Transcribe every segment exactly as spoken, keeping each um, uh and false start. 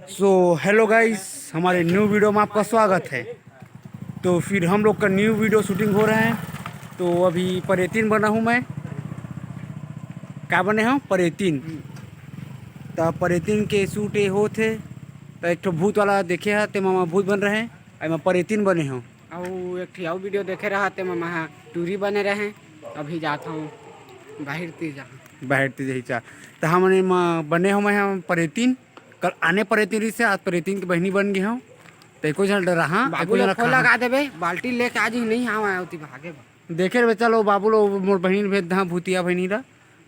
So hello guys, हमारे new video में आपका स्वागत है। तो फिर हम लोग का न्यू वीडियो शूटिंग हो रहा है। तो अभी परेतिन बना हूँ मैं। का बने हूँ? परेतिन। तो परेतिन के शूट ये होत हे। तो एक ठो भूत वाला देखे हा, ते मामा भूत बन रहे हैं। अउ मैं परेतिन बने हूँ। अउ एक ठो अउ वीडियो देखे रहा, ते मामा हा टूरी बने रहे। अभी जात हूँ बाहर तीजा। बाहर तीजा ही चा। तो हमन एमा बने हूँ मैं हम परेतिन। कल आने परेतिन रहिसे, आज परेतिन के बहिनी बन गे हूँ। तो एको झन डरा, हाँ, बाबू एको झन लोग खोल खा। लगा देबे, बाल्टी लेके आज ही नहीं आवा होती भागे बा। देखे रे, चलो बाबू लो मोर बहिनी भेज दहा, भूतिया बहिनी ला।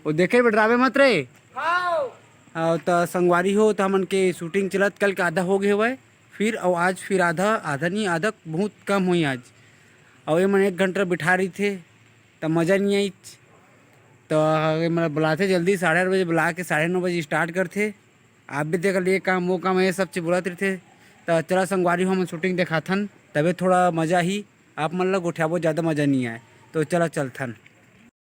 वो देखे रे, डरावे मत रे। हाँ। अउ त संगवारी हो, त हमन के शूटिंग चलत कल के आधा हो गए हवय, फिर अउ आज फिर आधा, आधा नहीं, आधा बहुत कम होई आज। अउ ये मन एक घंटा बिठा रही थे, त मजा नहीं आई। त ये मन बुलाथे जल्दी, साढ़े आठ बजे बुला के साढ़े नौ बजे स्टार्ट करथे। आप भी देख लिए काम, वो काम, ये सब चीज बोलत रहिथे। त चला संगवारी हो, हमन शूटिंग देखाथन, तबे थोड़ा मजा ही। आप मन ला गोठियाबो, ज़्यादा मजा नहीं आए। तो चला चलथन।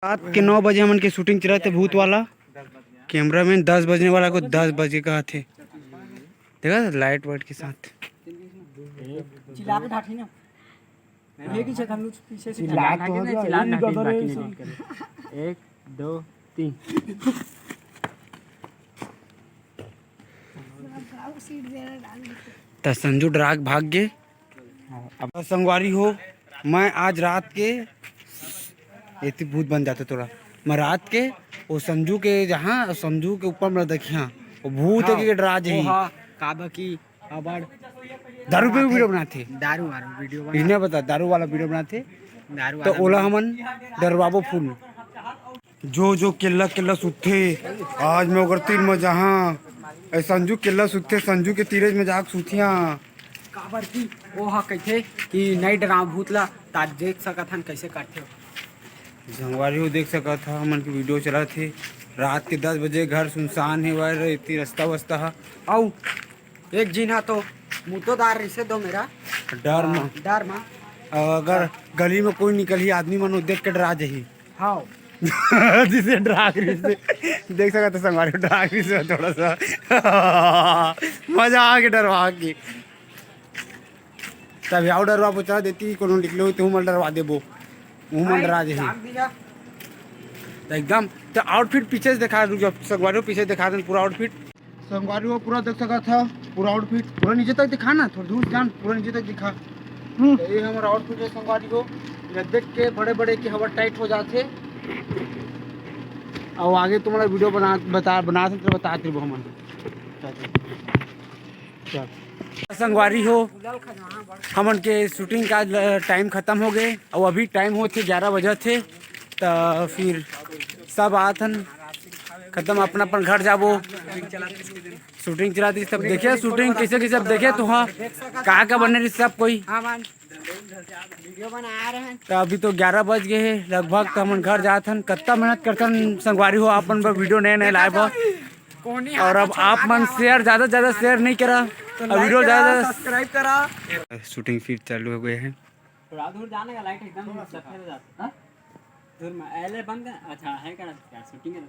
रात के नौ बजे हमन के शूटिंग चलत हे भूत वाला। कैमरामैन दस बजने वाला को दस बजे कहा थे। देखा लाइट वाइट के साथ। चिल्ला के ढाठी ना। ये की छे, हम लोग पीछे से चिल्ला तो हो गया, चिल्ला ढाठी, ढाठी। एक, दो, तीन। त संजू डरा के भाग गे। अब संगवारी हो, मैं आज रात के एती भूत बन जाते तोरा। मैं रात के वो संजू के जहाँ, संजू के ऊपर में देखिया, वो भूत है हाँ। कि डरा जाही। ओहा, काबर की अबड़ दारू पे भी वीडियो बनाथे। दारू वाला वीडियो बना। इन्हें बता, दारू वाला वीडियो बनाथे। दारू तो वाला ओला वीडियो। हमन डरवाबो फुल। जो जो केल्ला केल्ला सुतथे, आज मैं ओकर तीर म जाहां। ए संजू केल्ला सुतथे, संजू के तीरेज में जाके सुतिया। काबर की वो ह कहिथे कि नहीं डराव भूत ला, त आज देख सकत हन कैसे करथे। संगवारी हो देख सकत ह, हमन के वीडियो चलत हे। रात के दस बजे घर सुनसान हे, वायर इतनी रास्ता वास्ता ह। अउ एक झिन ह तो मुतोदार रिसे दो मेरा। डर म। डर म। अउ अगर गली में कोई निकलही, आदमी मन देख के डरा जाही। हाँ। जिसे डरा के रिसे। देख सकत ह संगवारी, डरा के रिसे थोड़ा सा। मजा आ के डरवा के। तब आओ डरवा बचा देती, कोनो निकले हो तो मन डरवा देबो। मुंह मन डरा जाही। त एकदम, त आउटफिट पीछे से दिखा, रुक जाओ, संगवारी हो पीछे दिखा देन पूरा आउटफिट। संगवारी हो पूरा देख सकत ह, पूरा आउटफिट पूरा नीचे तक दिखा ना, थोड़ा दूर जान, पूरा नीचे तक दिखा। हम्म। तो ये हमारा आउटफिट है संगवारी हो, ये देख के बड़े बड़े के हवा टाइट हो जाथे। और आगे तुम्हारा वीडियो बना, बता, बना सकते बता देबो हमन। चल। संगवारी हो, हमन के शूटिंग का ल-, टाइम खत्म हो गए और अभी टाइम होथे ग्यारह बजे थे, त फिर सब आत हन खत्म अपन अपन घर जाबो। शूटिंग चला दी सब देखे, शूटिंग कैसे कैसे अब देखे तो हाँ, का का बने रही सब कोई। वीडियो बना रहे हैं। तो अभी तो ग्यारह बज गए हैं लगभग, तो हमन घर जात हन। कत्ता मेहनत करथन संगवारी हो, आप मन बर वीडियो नए नए लाए बर। कोनी और अब हाथ आप मन शेयर, ज्यादा ज्यादा शेयर नहीं करा, तो अब like वीडियो करा, ज्यादा सब्सक्राइब करा। शूटिंग फिर चालू हो गए हैं। थोड़ा दूर जाने का, लाइट एकदम सफेद हो जाता है। हाँ? दूर में एले बंद कर। अच्छा है क्या, क्या शूटिंग है?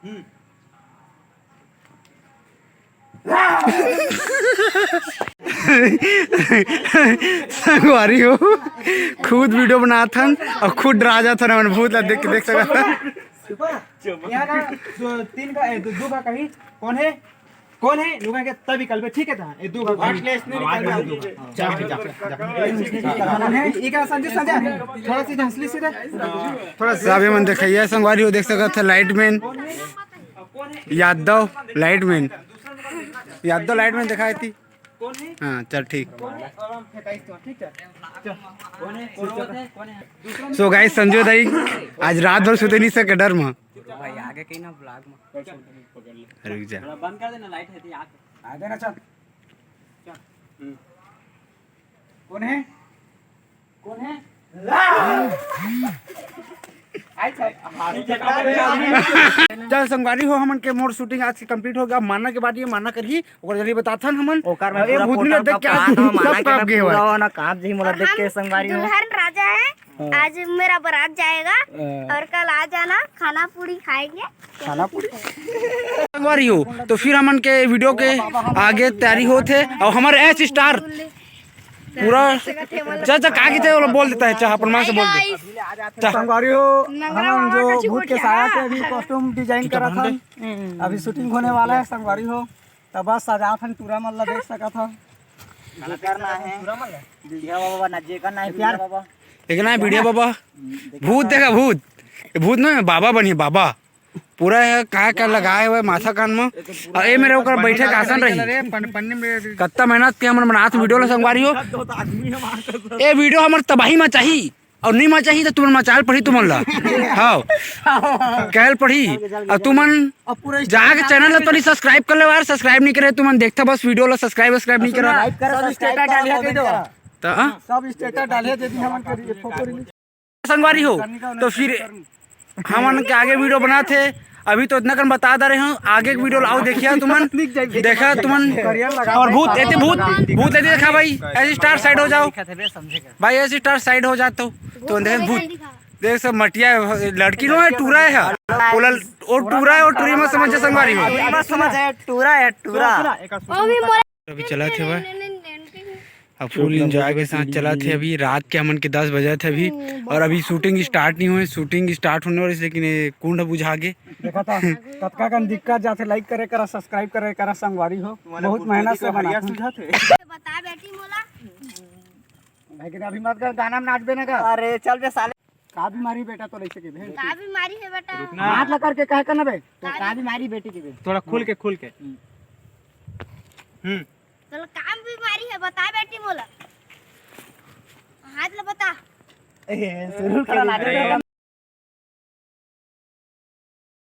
हम्म। संगवारी हो, खुद वीडियो बनात हन और खुद डरा जात हन, हमन भूत ला देख के देख सकत हन। यहाँ का दो, तीन का, ए, दो, दो का कहीं कौन है? कौन है? लोगों के तभी कल पे, ठीक है था? ये दो का कहीं। चल, ठीक है। कौन है? ये क्या संजय, संजय? थोड़ा सा इधर हंसली सीधा। थोड़ा सा। सब ये मन दिखाइए, संगवारी हो देख सकत है, lightman Yadav, lightman Yadav, lightman दिखाई थी। हाँ, चल ठीक। सो गाइस, संजय दाई आज रात भर सुते नहीं सके डर में। भाई आगे कहीं ना ब्लॉग में। रुक जा। थोड़ा बंद कर देना, लाइट है थी आग। आगे ना चल। चल। हम्म। कौन है? कौन है? चल संगवारी हो, हमन के मोर शूटिंग आज के कंप्लीट हो गया। माना के बाद ये माना करही, ओकर जल्दी बताथन हमन। ओकर में अरे पूरा भूतनी फोटो देख के का आज पान ह, माना सब के कांप में गए पूरा हवय। ना कांप जही मोला देख के संगवारी हो। दुल्हन राजा जाए। हाँ। आज मेरा बारात जाएगा। हाँ। और कल आ जाना, खाना पूरी खाएंगे। खाना पूरी। संगवारी हो, तो फिर हमन के वीडियो के आगे तैयारी होत हे। और हमर एस स्टार पूरा, चल, चल, का कहिथे, वो बोल देता है, चल, अपन मन से बोल दे। चल। संगवारी हो, हमन जो भूत के साया के अभी कॉस्ट्यूम डिजाइन करत हन, अभी शूटिंग होने वाला है संगवारी हो। त बस सजात हन टूरा मन ला, देख सकत हव। जेकर ना हे बिढ़िया बाबा, ना जेकर ना हे बिढ़िया बाबा। एक ना हे बिढ़िया बाबा, भूत देखा, भूत। ये भूत ना बाबा बनी, बाबा। पूरा ये का का लगाए हुए माथा कान में। और ये मेरे ऊपर बैठे का आसन रही। कत्ता मेहनत के हमन बनात वीडियो ला संगवारी हो। ये वीडियो हमर तबाही में चाही। और नहीं मचाही तो तुमन मचाल पड़ी तुमन ला। हाँ, कहल पड़ी। और तुमन जाके चैनल ला तो नहीं सब्सक्राइब कर ले यार, सब्सक्राइब नहीं करे तुमन, देखता बस वीडियो ला, सब्सक्राइब सब्सक्राइब नहीं करा। लाइक करो, सब स्टेटस डालिए दे दो। तो, हाँ? सब स्टेटस डालिए दे दी हमन के फोटो रिलीज। संगवारी हो, तो फिर हमन के आगे वीडियो बनात हे। अभी तो इतना कन बता दे रहे हूँ, आगे के वीडियो लाओ, देखिया तुमन, देखा तुमन। और भूत एते, भूत, भूत एते देखा भाई, एस स्टार साइड हो जाओ। भाई एस स्टार साइड हो जात हो, तो देख भूत, देख सब मटिया लड़की नो हे, टूरा हे। वो लल-, वो टूरा हे, वो टूरी मत समझ संगवारी हो। टूरी मत समझ, टूरा हे, टूरा। अभी चलत हे भाई। अब फुल एंजॉय के साथ चलत हे। अभी रात के हमन के दस बजत हे अभी, और अभी शूटिंग स्टार्ट नहीं होए, शूटिंग स्टार्ट होने वाली, लेकिन ये कुंड बुझा गे। देखा था, कतका कन दिक्कत जाथे, लाइक करे करा, सब्सक्राइब करे करा संगवारी हो, बहुत मेहनत से बना। बता बेटी मोला। लेकिन अभी मत कर, गाना में नाचबे ना का। अरे चल बे साले। का बीमारी बेटा तो लइसे के बे? का बीमारी हे बेटा? हाथ ला करके कहे करना बे। तो का बीमारी बेटी के बे? थोड़ा खुल के, खुल के। हम्म। तोला का बीमारी हे, बता बेटी मोला। हाथ ला बता। ए, शुरू कर दे।